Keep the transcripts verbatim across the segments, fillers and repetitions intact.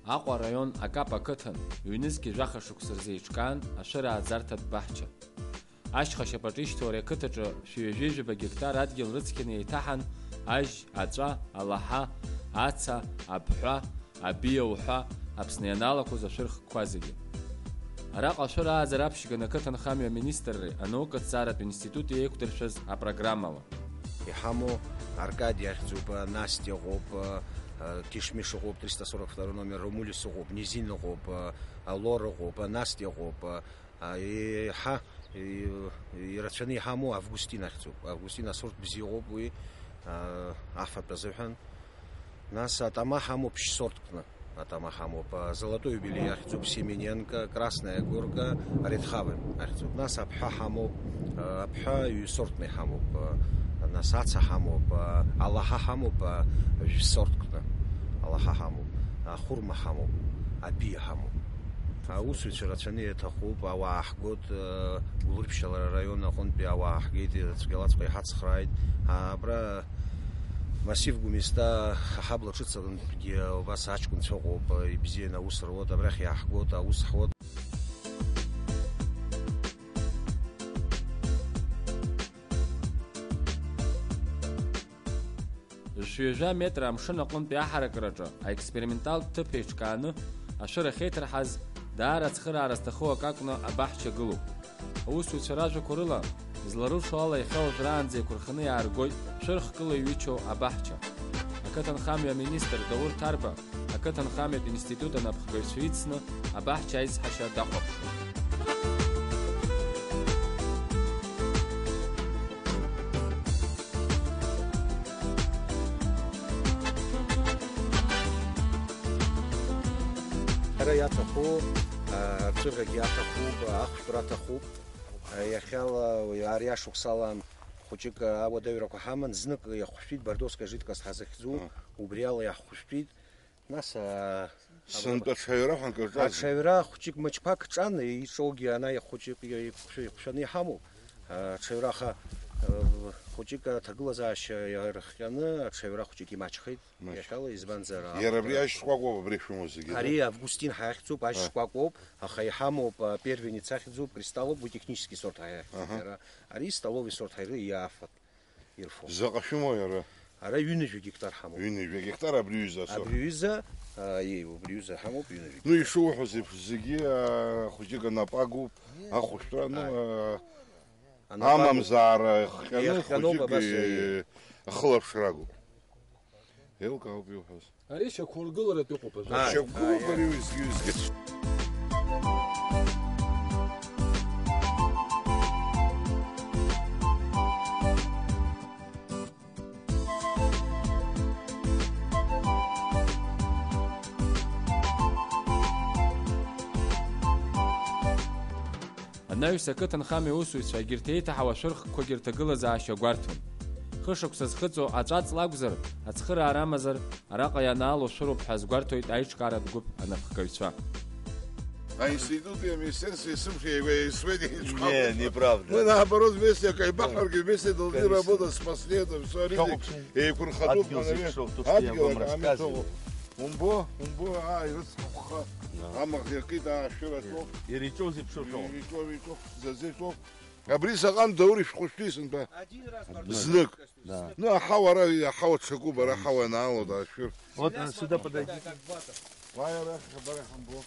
Аҟәа араион Акапа ақыҭан ҩнызқьи жәаха шықәса рзы еиҿкаан ашәырааӡарҭатә баҳча. Ашьха шьапаҿы ишьҭоу ари ақыҭаҿы шәи ҩажәи жәаба гектар адгьыл рыцқьаны еиҭаҳан ажь, аҵәа, алаҳа, аца, абҳәа, абиа уҳәа, Аԥсны ианалақәоз ашәырхкқәа зегьы. Араҟа ашәыр ааӡара аԥшьганы ақыҭанхамҩа аминистрреи анаукаҭҵааратә институти еиқәдыршәаз апрограммала. Иҳамоу Аркади ахьӡуп, Настиа ыҟоуп, Кишмиш ыҟоуп, триста сорок второй номер, Ромулис ыҟоуп, Низин ыҟоуп, Лор ыҟоуп, Настиа ыҟоуп, еиҳа ирацәаны иҳамоу Августин ахьӡуп. Августин асорт бзиа ыҟоуп уи, афатә азыҳәан. Нас атама ҳамоуп шьсорт кны. Атама ҳамоуп. А, Золотой юбилей ахьӡуп, Семененко, Красная горка, Редхавы ахьӡуп. Нас аԥҳа ҳамоуп, а, аԥҳа ҩсортны иҳамоуп. А, нас аца ҳамоуп, а, алаҳа ҳамоуп, а, жәсорт кны. Алаҳа ҳамоуп, а, хәырма ҳамоуп, абиа ҳамоуп. Аусуҩцәа рацәаны иаҭахуп, ауаа ҳгоит, а, Гәылрыԥшьалара араион аҟынтәи ауаа ҳгеит, цәгьалаҵәҟьа иҳацхрааит. А, абра Массив Гәымсҭа аҳабла ҿыц аҟынтәгьы убас аҷкәынцәа ыҟоуп, ибзианы аус руеит, абрахь иааҳгоит, аус ҳуеит. Шәи ҩажәа метр амшын аҟынтәи аҳаракраҿы аексперименталтә ҭыԥ еиҿкааны ашәыр ахьеиҭарҳаз, даара ацхыраара зҭаху акы акәны абаҳча гылоуп. Аусуҩцәа ражәақәа рыла, изларылшо ала иахьа уажәраанӡа еиқәырханы иааргоит шәырхкыла иҩычоу абаҳча. Ақыҭанхамҩа аминистр Даур Ҭарба ақыҭанхамҩатә институт анапхгаҩцәа ицны абаҳча аизҳашьа дахәаԥшуан. Ара иаҭаху, а, арҵәыӷьагьы аҭахуп, ахәшәтәра аҭахуп. А, иахьала, уи, ари ашықәсала хәыҷык ауадаҩрақәа ҳаман, знык иахәшәтәит, бордоская жидкость ҳазыхьӡу, А. убриала иаҳхәшәтәит. Нас, а, Сынтәа аҽаҩра ҳәа акыр ҿаӡам. Аҽаҩра хәыҷык мыҷқәак ҿан, иҿоугьы ана хәыҷык иқәшәа-, иқәшәаны иҳамоуп. А, аҽаҩра аха, а, хәыҷык аҭагылазаашьа иарыхҟьаны, аҽаҩра хәыҷык имаҷхеит. Маҷ. Иахьала, избанзар, Иара абри аҟәра ашьтәақәа ауп абри шәымоу зегьы, Ари да? Августин ҳаиахьӡуп, А. ашьтәақәа ауп, аха иҳамоуп, а, первенец ахьӡуп, кристаллуп, уи технически сорт ҳаиахьӡуп Аҳа. иара. Ари столовый сорт ҳаи-, иафатә. Ирфо. Заҟа шәымоу иара? Ара ҩынҩажәа гектар ҳамоуп. Ҩынҩажәа гектар абри ҩыза асоур? Абри ҩыза, а, иеиуоуп, абри ҩыза ҳамоуп, ҩынҩажәа гектар. Ну, ишуҳәаз еиԥш, зегьы, а, хәыҷык анапы агуп, ахәышәтәра, ну, Аи. а, Анапы агуп. амамзаара хҟьаны Иахҟьаноуп хәыҷык, абас, э, иеиуеит. ахылаԥшра агуп. Еилкаауп иуҳәаз. Ари шьақәыргыларатә иҟоуп ажәа. Ааи, Шьақәгылоуп ааи, ари ааи. уеизгьы-уеизгьы. Анаҩс ақыҭанхамҩа аусзуҩцәа егьырҭ еиҭаҳау ашәырхкқәагьы рҭагылазаашьа гәарҭон. Хышықәса зхыҵуа аҵәаҵла акәзар, ацхыраара амазар, араҟа ианаало шәыруп ҳәа азгәарҭоит аиҿкааратә гәыԥ анапхгаҩцәа. А институти, а министерстве есымша еиуеисуеит, еиҿкаауеит. Не, неправда. Мы наоборот вместе, как бахарки вместе должны Конечно. работать, спасли это всё, люди. Еиқәырхатәуп, Адгьыл зегь наверное. Шоу, то, что я Адгьыл вам акы рассказывал. амҩаԥаҟоуп. Умбо, умбо, аа, ирыцҳахәха. Да. Амаӷ иакит, аа, ашәыра ҵоуп. Иреиҵоу зеиԥшроу шәоуп. Иреиҵоу, иреиҵоу, зазеиҵоу. Абри заҟантә Даур ишәҟәышәтәи сынтәа? Один раз Знык. Да. Ну, аҳауа ара, аҳауа ҽакуп, ара аҳауа ианаалода, ашәыр. Вот, э, сюда подойди. Уааи арахь, абар иҳамбо.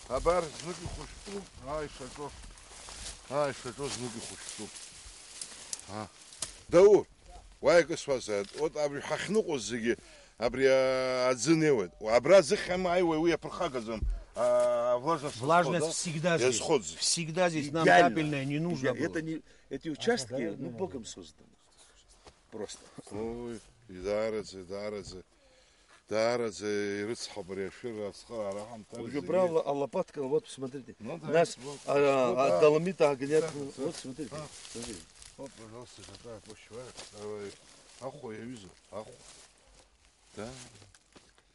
Абар, знык ихәышәтәуп, ааи, ишаҿо. Ааи, ишаҿо знык ихәышәтәуп. А. Даур, уааи акы суазааит. Вот абри ҳахьныҟәоз зегьы абри, а, аӡы неуеит. Абра аӡы хьама аиуа уи иаԥырхагаӡам. А, влажность Влажность расхода всегда здесь. Расхода. Всегда здесь. Нам Идеально. капельная не нужна Идеально. была. Это не, эти участки, ну, Богом созданы. Просто. Ой, идаараӡа, идаараӡа. Даараӡа ирыцҳауп ари ашәыра ацхыраара ҳамҭакзгьы. Уже брал, а лопатка, вот, смотрите. Ну да, Нас, вот, а, вот, а, да. доломит, а, гонят, Да, вот, да. смотрите, Да. смотрите. Вот, пожалуйста, такая почва. Давай. Аху, я вижу, аху. Да.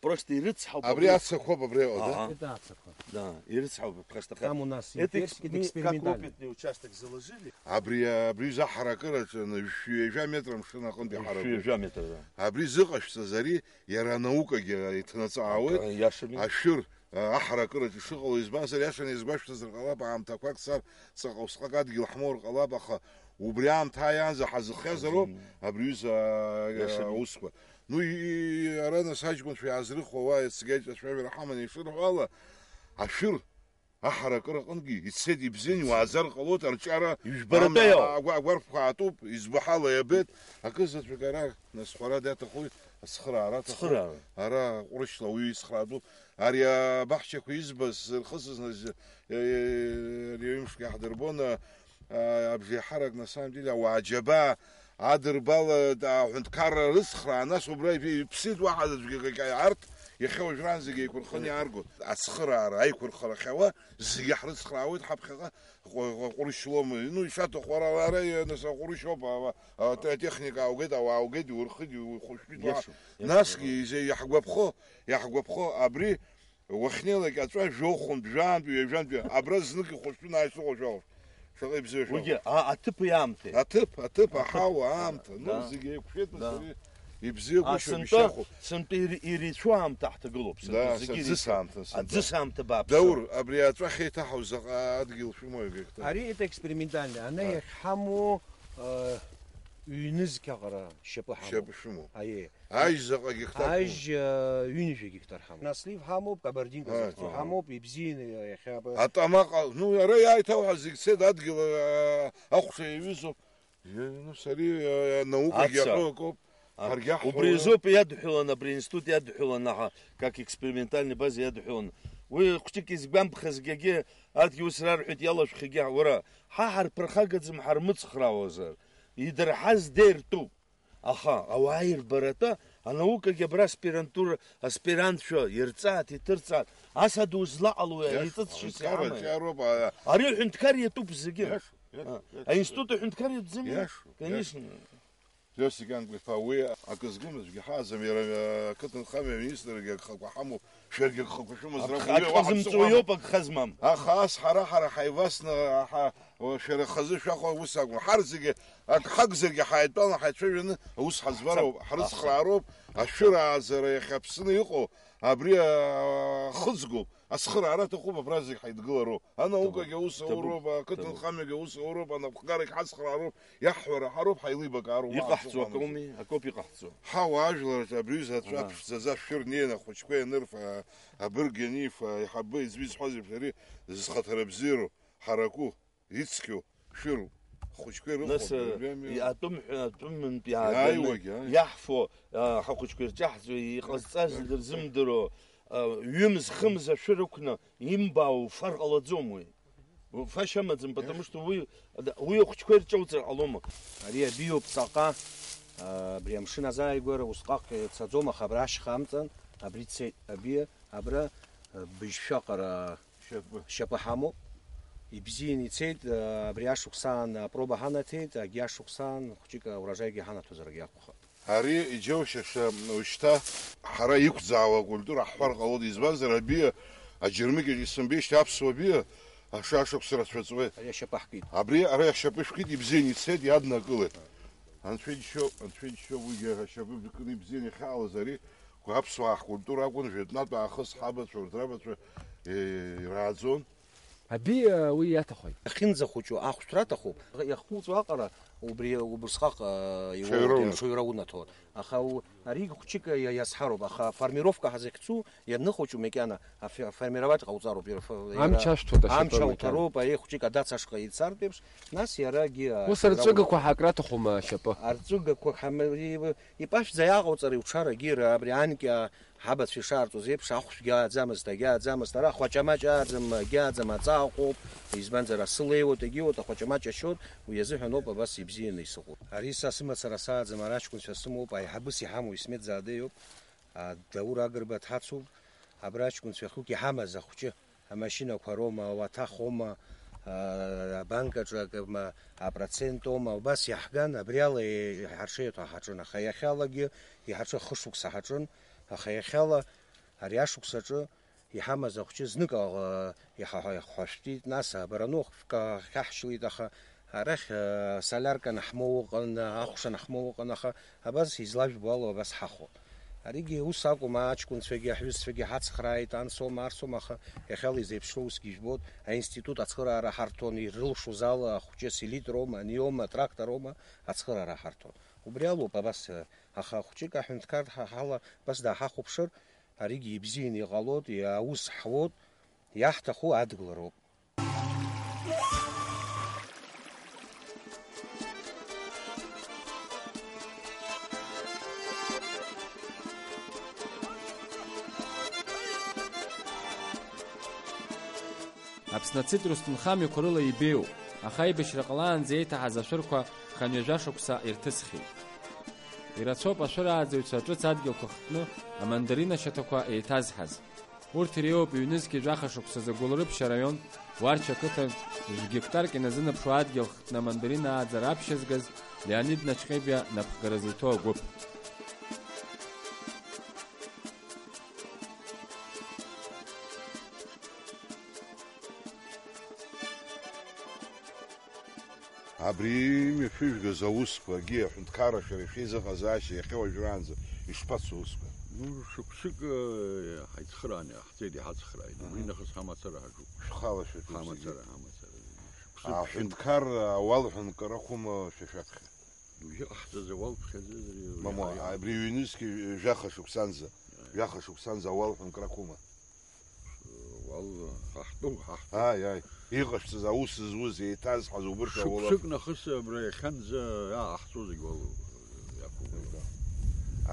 Просто ирыцҳауп. Абри абри. Ацақәоуп абри иҟоу, да? Аҳа. Это ацақәа. Да, ирыцҳауп, просто. Там у нас и Это персики, эксп-, это мы как экспериментально. Опытный участок заложили. Абри, абри заҳаракыраҿы шәҩажәа метр амшын аҟынтәи ҳаракуп. Шәҩажәа метр, да. Абри зыҟашәҵаз ари, иара анаукагьы иҭнаҵаауеит. Иашами. Ашәыр, а, аҳаракыраҿы шыҟало избазар, иашаны иазгәашәҭазар ҟалап, аамҭақәак цар, ҵаҟа усҟак адгьыл ҳмоур ҟалап, аха убри аамҭа ааиаанӡа ҳазыхиазароуп Мгм. абри аҩыза, а, Иашами. аусқәа. Ну, и, и, ара нас аҷкәынцәа иаазрыхуа уа ицгьа ицәажәара ҳаманы ишырҳәо ала, ашәыр аҳаракыра аҟынгьы ицеит, ибзиан, иуааӡар ҟалоит, арҿиара Ижәбаратәы ам-, иоуп. агәа-, агәарԥқәа аатуп, избо ҳала иабеит, акызаҵәык ара, нас, ҳәарада иаҭахуи, ацхыраара аҭахуп. Цхыраара. Ара ҟәрышьла ауаҩы ицхраатәуп. Ари абаҳчақәа избаз, зырхысыз, нас, е-, е-, ари аҩымшк иаҳдырбон, а, абжеиҳарак, на самом деле, ауаа џьабаа адырбалеит, аҳәынҭқарра рыцхраа, нас убра иԥ-, иԥсит, уаҳа аӡәгьы акгьы арҭ, иахьа уажәраанӡагьы еиқәырханы иааргон. Ацхыраара, аиқәырхара ахьауа, зегьы ҳрыцхраауеит ҳаԥхьаҟа, ҟу-, ҟу-, ҟәрышьлома, ну, ишаҭаху ара, ара, ара, нас аҟәрышьоуп, а, а, а, техника ааугеит, ауаа ааугеит, иурхит, иухәышәтәит, уа. Иашоуп, иашоуп. Насгьы изеи-, иаҳгәаԥхо, иаҳгәаԥхо, абри Уахьнеилак аҵәа жәохәынтә, жәантә, ҩажәантә, абра знык ихәышәтәын, ааи, сыхәашәалоуп. Шаҟа ибзиашәа. Уигьы, а, аҭыԥи аамҭеи. Аҭыԥ, аҭыԥ, аҭыԥ, аҳауа, аамҭа, ну, да, зегьы еиқәшәеит, нас, да, ари ибзиагәышьам, а, сынтәа, ишьахәуп. Сынтәа ир-, ирицәоу аамҭа ҳҭагылоуп, сынтәа, да, зегьы аӡыс ирицәоу. Аамҭа, сынтәа. Аӡыс аамҭа бааԥсуп. Даур, абри аҵәа ахьеиҭаҳау заҟа адгьыл шәымоу, гектар? Ари это экспериментальный, ана, а, иахьҳамоу, э, ҩнызқь аҟара шьапы ҳамоуп. Шьапы шәымоуп. Аиеи. Ажь заҟа гектар ҳамоуп? Ажь, э, ҩынҩажәа гектар ҳамоуп. Наслив ҳамоуп, кабардинка, ааи, зыхьӡу, ааи, ҳамоуп, ибзианы иахьа аб-, атамаҟа, ну, ара иааиҭауҳа зегь цеит, адгьыл, а, ахәша иаҩызоуп. Е, ну, сари, а, наукагьы аца аҳәо акоуп. А, ҳаргьы аҳҳәауеит. Убри азоуп иадҳәалан, абри аинститут иадҳәалан, аха, как экспериментальный база иадҳәалан. Уи хәҷык изгәамԥхазгьы, адгьыл ус рарҳәеит, иалашәхьагьы, уара, ҳа ҳарԥырхагаӡам, ҳармыцхраауазар, идырҳаз деиртәуп. Аха ауаа ирбаратәы анаукагьы абра аспирантура, аспирантцәа ирҵааит, иҭырҵааит. Ас адузлаҟалои, иашоуп, аиҵыҵшьас аҳәынҭқарра иаама? Аҿиароуп, а, ари аҳәынҭқар иатәуп зегьы. Иашоуп, иашоуп, а, иашоуп. Аинститут аҳәынҭқар иатәӡами? Иашоуп, конечно. Иашоуп. Иосиф Гангба-иԥа, уи акы згымыз егьи ҳааӡам, иара, а, ақыҭанхамҩа аминистргьы агхақәа ҳамоуп, шәаргьы агхақәа шәымазар акәхап, уи акы уаҳа зымҵуа ԥсыхәа иоуп, амаӡам. Агха ас ҳара, ҳара ҳаивасны, ҳа, Шәара хазы шәахәа ус акәым. Ҳар зегьы ак ҳакзаргьы ҳаидтәалан ҳаицәажәаны аус ҳазбароуп, ҳрыцхраароуп, ашәырааӡара иахьа Аԥсны иҟоу абри, а, хыҵгоуп, ацхыраара аҭахуп, абра зегь ҳаидгылароуп. Анаукагьы аус ауроуп, ақыҭанхамҩагьы аус ауроуп, анапхгарагь ҳацхраароуп, иаҳҳәара ҳароуп, ҳаилибакаароуп, уаҳа иҟаҳҵо ԥсыхәа акоуми, амаӡам. Акоуп иҟаҳҵо. Ҳауаажәлар абри аҵәа ԥшӡаӡа шәыр неины ахәыҷқәа ианырфа, абырг ианифа, аиҳабы иӡбы изҳәаз еиԥш ари зхаҭара бзиароу, ҳараку. Ицқьоу, шәыруп. Ахәыҷқәа ирыхәап, нас, э, ҩажәа мҩа. И-, атәым ҳәа, атәымынтә иааганы иааиуагь, ааи, иаҳфо, а, ҳахәыҷқәа ирҿаҳҵо, иҟазҵаз, иаҳфо, дырзымдыруа, а, ҩымз-хымз ашәыр ықәны имбаау уфар ҟалаӡом уи. Уфашьа амаӡам, потому что уи, да, уи ахәыҷқәа ирҿоуҵар ҟалома? Ари абиоуп ҵаҟа, а, абри амшын азааигәара усҟак ицаӡом, аха абра ашьха амҵан, абри цеит, абиа, абра, а, быжьшәаҟара Шьапы. Шьапы ҳамоуп. Ибзиан ицеит, абри ашықәсаан апроба ҳанаҭеит, агьи ашықәсаан хәҷык ауражаигьы ҳанаҭозаргьы акәхап. Ари иџьоушьаша, ушьҭа ҳара иқәӡаауа акультура ҳҳәар ҟалоит, избанзар, абиа, аџьармыкьаҿ исымбеижьҭеи аԥсуа биа, аша-, ашықәс рацәа ҵуеит. Ари ашьапы ҳкит. Абри ара ашьапы шәкит, ибзиан ицеит, иаднакылеит. Анцәа иџьшьоуп, анцәа иџьшьоуп, уигьы ашьапы бкны ибзиан иахьаалаз ари, Аԥсуаа ҳкультура акәын, жәытәнатә аахыс ҳабацәа, урҭ рабацәа, е, ирааӡон. Абиа уи иаҭахуеит. Иахьынӡахәыҷу ахәшәтәра аҭахуп. Иахьхәыҵуа аҟара убри убысҟак, а, иуоуп, аҽаҩра унаҭоит. Аха у-, аригь хәҷык иа-, иазҳароуп, аха аформировка ҳазыхьцу ианыхәыҷу макьана аф-, аформировать ҟауҵароуп, ир-, ф-, иара амч ашәҭуеит, ашьапы амч макьана ауҭароуп, аиеи, хәҷык адац ашҟа ицартә еиԥш, нас иарагьы, а, ус аформировать. Арҵәыгақәа ҳакра аҭахума ашьапы? Арҵәыгақәа ҳам-, и-, Ипашәӡа иаҟауҵара иуҽарагьы, ра-, абри анкьа ҳабацәа ишаарҵоз еиԥш, ахәшәгьы ааӡамызт, агьааӡамызт, ара ахәаҷамаҷ ааӡам, агьааӡам, аҵаа ыҟоуп, избанзар, асы леиуеит, агьиуеит, ахәаҷамаҷ ашьоит, уи азыҳәан ауп абас ибзианы исыҟоу. Ари са сымацара сааӡам, ара аҷкәынцәа сымоуп, аиҳабыс иҳамоу Исмет Заадеиоуп, а, Даур Агрба дҳацуп, абра аҷкәынцәа хҩык иҳамаз ахәҷы. Амашьынақәа роума, ауаҭах оума, аа, абанкаҿы акы, ма, апроцент оума, убас иаҳган, абри ала иҳарҽеиҭо ҳаҿын, аха иахьалагьы иҳаҿы хышықәса ҳаҿын, аха иахьала Ари ашықәсаҿы иҳамаз ахәҷы знык, а, иҳа-, иҳашәҭит, нас абаранухк ахьаҳшьлеит, аха арахь, а, солярка анаҳмоу ыҟан, ахәша анаҳмоу ыҟан, аха абас излажәбо ала абас ҳахәо. Аригьы ус акәым, аҷкәынцәагьы аҳәызцәагьы ҳацхрааит, ансоума, арсоума, аха иахьала изеиԥшроу усгьы ижәбоит, аинститут ацхыраара ҳарҭон, ирылшоз ала ахәҷы селитроума, аниома, трактороума ацхыраара ҳарҭон. Убри алоуп абас, а, аха ахәҷык аҳәынҭқар ҳа-, ҳала абас дааҳахәаԥшыр, аригьы ибзианы иҟалоит, иаус ҳуоит, иаҳҭаху адгылароуп. Аԥсны ацитрустә нхамҩақәа рыла ибеиоуп, аха аибашьра ҟалаанӡа еиҭаҳаз ашәырқәа хынҩажәа шықәса ирҭысхьеит. Ирацәоуп ашәырааӡаҩцәа ҿыц адгьылқәа хтны амандарина шьаҭақәа еиҭазҳаз. Урҭ иреиуоуп ҩнызқьи жәаха шықәсазы Гәылрыԥшь араион Уарча ақыҭан жәгектарк иназынаԥшуа адгьыл хтны амандарина ааӡара аԥшьызгаз Леонид Начхебиа напхгара зыҭоу агәыԥ. Абри имҩаԥыжәгаз аусқәа, агьи аҳәынҭқарра шәара ишәеизыҟазаашьа иахьа уажәраанӡа ишԥацо аусқәа? Ну, шықәсык, э, ҳаицхрааны иҟаҳҵеит, иҳацхрааит. Убри Аҳа. нахыс ҳамацара ҳаҿуп. Шәхала шәаҿуп зегьы. Ҳамацара, ҳамацара. Шықәсык Аҳәынҭқарра ауал ҳәынкарақәоума шәа шәаԥхьа? Уажәы иҟаҳҵаз ауал ԥхьаӡазар, Мамоу, иаҳа-, абри ҩнызқьи жәаха шықәсанӡа, Аи. жәаха шықәсанӡа ауал ҳәынкрақәоума? Уал, ҳаҳтәуп, ҳаҳтәуп. Ааи, ааи. Иҟашәҵаз, аус зуз, еиҭазҳаз убырҭ ауалаф. Шықәсык нахыс абра иахьанӡа иааҳҵо зегь уал иақәуп.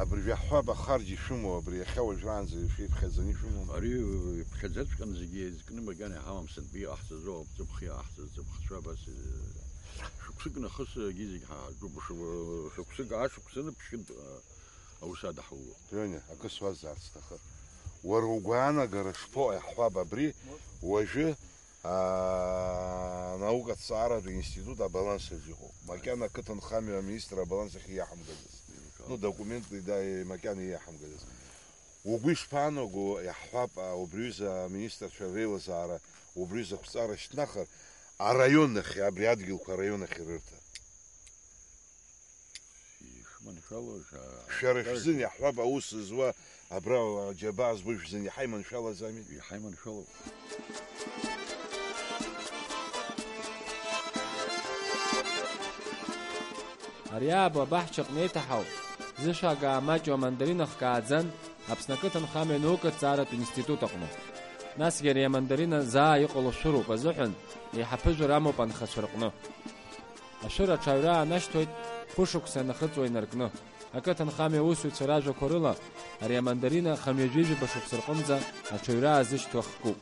Абыржәы иаҳҳәап, ахарџь ишәымоу абри иахьа уажәраанӡа ишәиԥхьаӡаны ишәымоу? Ари иԥхьаӡаҵәҟьаны зегьы еизкны макьана иҳамам, сынтәа иҟаҳҵазо ауп, ҵыԥх иҟаҳҵаз, ҵыԥхцәа абас, э, шықәсык нахыс егьи зегь ҳаҳартәуп, шықәсык, ашықәсаны ԥшьынтә, э, аус адаҳуло. Лене, акы суазҵаарц сҭахын. Уара угәаанагара шԥоҟоу, иаҳҳәап, абри уажәы, аа, анаукатә ҭҵааратә институт абаланс аҿы иҟоуп. Макьана ақыҭанхамҩа аминистр абаланс ахь ииаҳамгазыз. Ну, документла ида-, макьана ииаҳамгазыз. Угәы ишԥаанаго, иаҳҳәап, а, убри аҩыза аминистрцәа реилазаара, убри аҩыза ақәҵара шьҭнахыр, араион ахь, абри адгьылқәа араион ахь ирырҭар? Ишманшәалоу, а, Шәара шәзын иаҳҳәап, аус зуа абра аџьабаа збо шәзын иаҳа иманшәалаӡами? Иаҳа иманшәалоуп. Ари аабо абаҳчаҟны еиҭаҳау, зышәагаа маҷу амандарина хкааӡан, Аԥсны ақыҭанхамҩа анаукатә ҭҵааратә институт аҟны. Насгьы ари амандарина заа иҟало шәыруп азыҳәан, еиҳа ԥыжәара амоуп анхацәа рҟны. Ашәыра аҽаҩра аанашьҭуеит, хәышықәса ианахыҵуа инаркны. Ақыҭанхамҩа аусзуҩцәа ражәақәа рыла, ари амандарина хынҩажәи жәаба шықәса рҟынӡа аҽаҩра аазышьҭуа хкуп.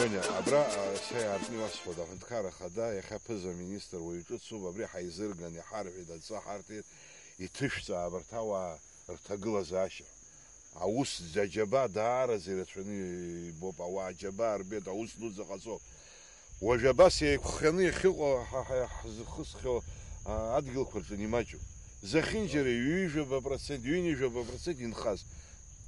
Лене, абра, а, са иаартны иуасҳәоит, аҳәынҭқар ахада, иахьа ԥыза-министр уаҩ ҿыцуп, абри ҳаизырган, иҳарҳәеит, адҵа ҳарҭеит, иҭышәҵа абарҭ ауаа рҭагылазаашьа. Аус џьабаа даараӡа ирацәаны ибоуп, ауаа џьабаа рбеит, аус дуӡӡа ҟаҵоуп. Уажә абас еиқәххьаны иахьыҟоу ҳа, ҳа, ҳзыхысхьоу, а, адгьылқәа рҿы имаҷуп. Зехьынџьара ҩажәаба процент, ҩынҩажәаба процент инхаз.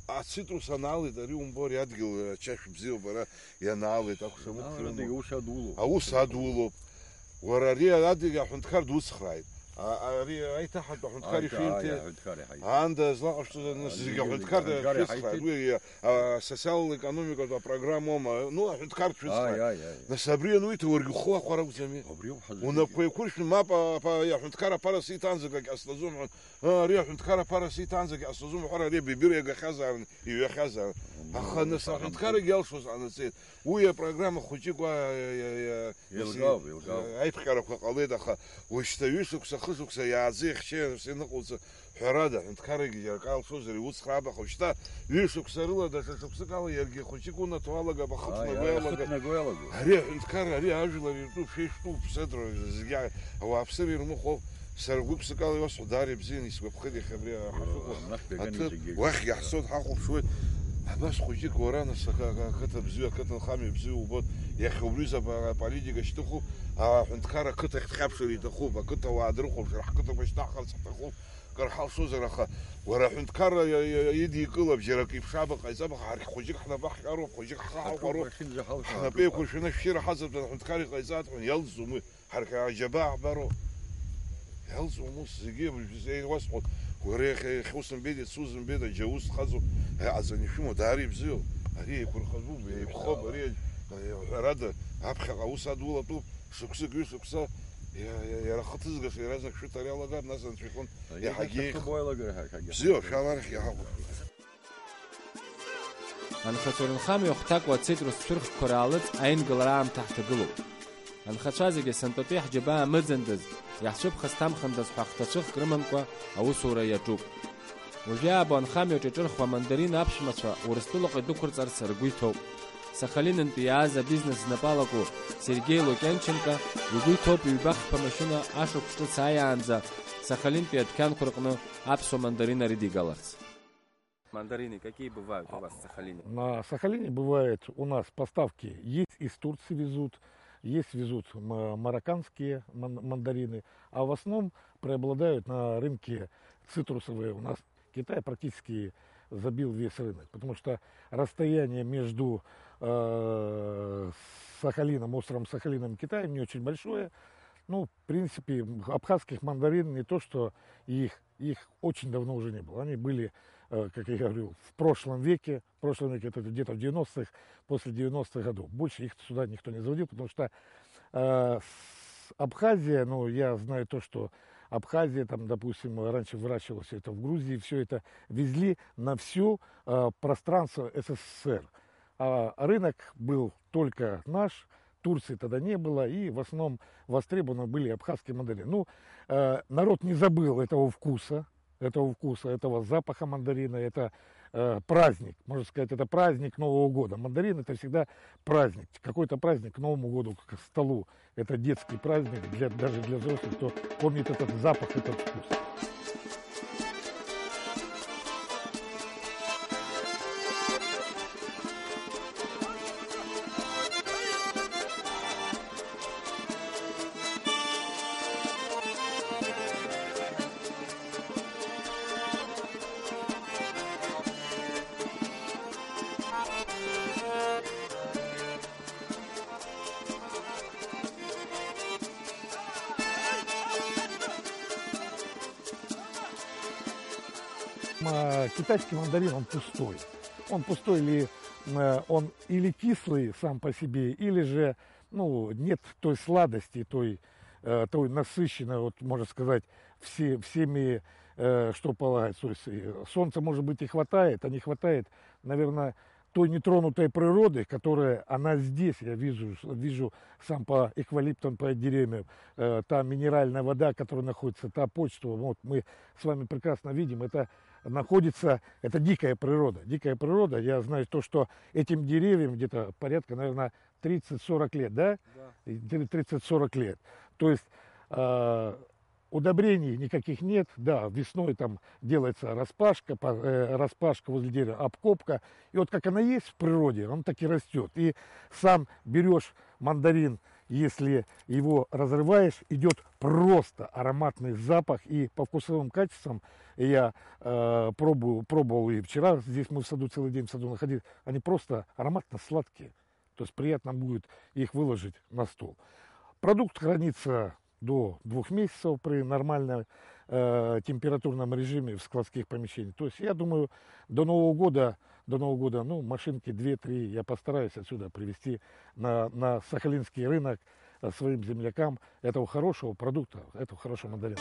Ацитрус анаалеит, ари умбо, ари адгьыл ачашә бзиоуп, ара ианаалеит, акәшамыкәша Анаалеит, имоуп. Аус адулоуп. Аус адулоуп. Уара ари адгьыл аҳәынҭқар дуцхрааит. А, ари аиҭаҳатә аҳәынҭқар Аиҭа-, ишәимҭеи? Аи, аҳәынҭқар иҳаит. Аанда злаҟашәҵоз, нас, Аи, зегьы зегьы аҳәынҭқар аҳәынҭқар шәыцхрааит. Иҳаит. Уи, а, социаллы-економикатә апрограммоума? Ну, аҳәынҭқарратә шәыцхрааит. Аи, аи, аи. Нас абри ануиҭа уаргьы ухы ахәара акәӡами? Убри ауп ҳазыӡырҩуа. Унапқәа еиқәыршәны, мап, а, а, аҳәынҭқар аԥара сиҭаанӡагь ҟасҵаӡом ҳәа. А, ари аҳәынҭқар аԥара сиҭаанӡагь ҟасҵаӡом ҳәа, ари абибира иагахьазаарын, иҩахьазаарын. Аха нас аҳәынҭқарагьы иалшоз ҟанаҵеит. Уи апрограмма хәыҷык уа, а, а, а, Еилкаауп, еилкаауп. Аиԥҟьарақәа ҟалеит, аха уажәшьҭа ҩышықәса, хышықәса иааӡеи ахьчеи анырс ианыҟауҵа, ҳәарада, аҳәынҭқаррагьы џьара акы алшозар, иуцхраап, аха уажәшьҭа ҩышықәса рыла, даҽа шықәсык ала иаргьы хәыҷык унаҭо алагап, ахы Ааи, ԥнаго ааи, иалагап. Ахы ԥнаго иалагоит. Ари аҳәынҭқарра, ари ажәлар иртәуп, шәеиԥштәуп, ԥсыдра зегьы ауааԥсыра ирмыхәо, сара гәык-ԥсыкала иуасҳәо, даара ибзианы исгәаԥхеит иахьа абри ҳахьыҟоу. Уахьгьы ҳцоит, ҳахәаԥшуеит. Абас хәыҷык уара, нас, ака-, ака-, ақыҭа бзиа, ақыҭанхамҩа бзиа убоит. Иахьа убри аҩыза аполитика шьҭыхуп, аҳәынҭқар ақыҭахь дхьаԥшыр иҭахуп, ақыҭауаа дрыхәаԥшыр, ҳқыҭақәа шьҭаҳхырц ҳҭахуп. Кыр ҳалшозар, аха уара аҳәынҭқарра иа-, иа-, идикылап, џьара акы иԥшаап, ҟаиҵап, аха ҳаргь хәыҷык ҳнапы ҳҟьароуп, хәыҷык ҳхы ҳаҟәароуп. Ҳнапы еиқәыршәаны ашәшьыра ҳазаҵәан, аҳәынҭқар иҟаиҵааит ҳәа иалҵӡом уи, ҳаргь аџьабаа ҳбароуп. Иалҵуам ус зегьы, абыржәы еиуасҳәоит, уара иахьа, иахьа усымбеит, иацы узымбеит, аџьаус дхаҵоуп, иҟаҵаны ишәымоу даара ибзиоуп. Ари еиқәырхатәуп, еиқәхоуп, ари, ҳәарада, аԥхьаҟа аус адулатәуп, шықәсык, ҩышықәса, иа-, иа-, иара ахы ҭызгаша иаразнак шәыҭара иалагап, нас анцәа иҟынтә иаҳагьы еиӷьхап. Бзиоуп, шәаларахь иаҳа. Анхацәа рынхамҩа ахәҭакуа ацитрус цәырхқәа раалыҵ аингалара аамҭа ҳҭагылоуп. Анхацәа зегьы сынтәатәи ҳџьабаа амыӡындаз, иаҳцәыԥхасҭамхындаз ҳәа хҭацәыхк рымамкәа аусура иаҿуп. Уажәы аабо анхамҩаҿ иҿырхуа амандарин аԥшәмацәа Урыстәылаҟа идәықәырҵарц ргәы иҭоуп. Сахалинынтәи иааз абизнес знапы алаку Сергеи Лукьанченко игәы иҭоуп ҩба-хԥа машьына ашықәс ҿыц ааиаанӡа Сахалинтәи адәқьанқәа рҟны аԥсуа мандарин арыдигаларц. Мандарины какие бывают у вас в Сахалине? На Сахалине бывает у нас поставки. Есть из Турции везут, есть везут м-, марокканские ман-, мандарины, а в основном преобладают на рынке цитрусовые у нас. Китай практически забил весь рынок, потому что расстояние между э, Сахалином, островом Сахалином и Китаем не очень большое. Ну, в принципе, абхазских мандарин не то, что их, их очень давно уже не было. Они были, э, как я говорю, в прошлом веке. В прошлом веке это где-то в девяностых, после девяностых годов. Больше их сюда никто не заводил, потому что э, с- Абхазия, ну, я знаю то, что Абхазия, там, допустим, раньше выращивалось это в Грузии, все это везли на всю э, пространство С С С Р. А рынок был только наш, Турции тогда не было, и в основном востребованы были абхазские мандарины. Ну, э, народ не забыл этого вкуса, этого вкуса, этого запаха мандарина, это э, праздник, можно сказать, это праздник Нового года. Мандарин — это всегда праздник, какой-то праздник к Новому году, к столу. Это детский праздник для, даже для взрослых, кто помнит этот запах, этот вкус. М, э, Китайский мандарин, он пустой. Он пустой или э, он или кислый сам по себе, или же, ну, нет той сладости, той, э, той насыщенной, вот, можно сказать, все, всеми, э, что полагается. То есть э, солнца, может быть, и хватает, а не хватает, наверное, той нетронутой природы, которая она здесь, я вижу, вижу сам по эквалиптам, по деревьям, э, та минеральная вода, которая находится, та почва, вот мы с вами прекрасно видим, это находится, это дикая природа. Дикая природа, я знаю то, что этим деревьям где-то порядка, наверное, тридцать-сорок лет, да? Да. И три- тридцать-сорок лет. То есть э, удобрений никаких нет, да, весной там делается распашка, по- э, распашка возле дерева, обкопка. И вот как она есть в природе, он так и растет. И сам берешь мандарин, если его разрываешь, идет просто ароматный запах, и по вкусовым качествам я э, пробую, пробовал и вчера, здесь мы в саду целый день в саду находились, они просто ароматно сладкие. То есть приятно будет их выложить на стол. Продукт хранится до двух месяцев при нормальном э, температурном режиме в складских помещениях. То есть я думаю, до Нового года, до Нового года, ну, машинки две-три я постараюсь отсюда привезти на, на сахалинский рынок э, своим землякам этого хорошего продукта, этого хорошего мандарина.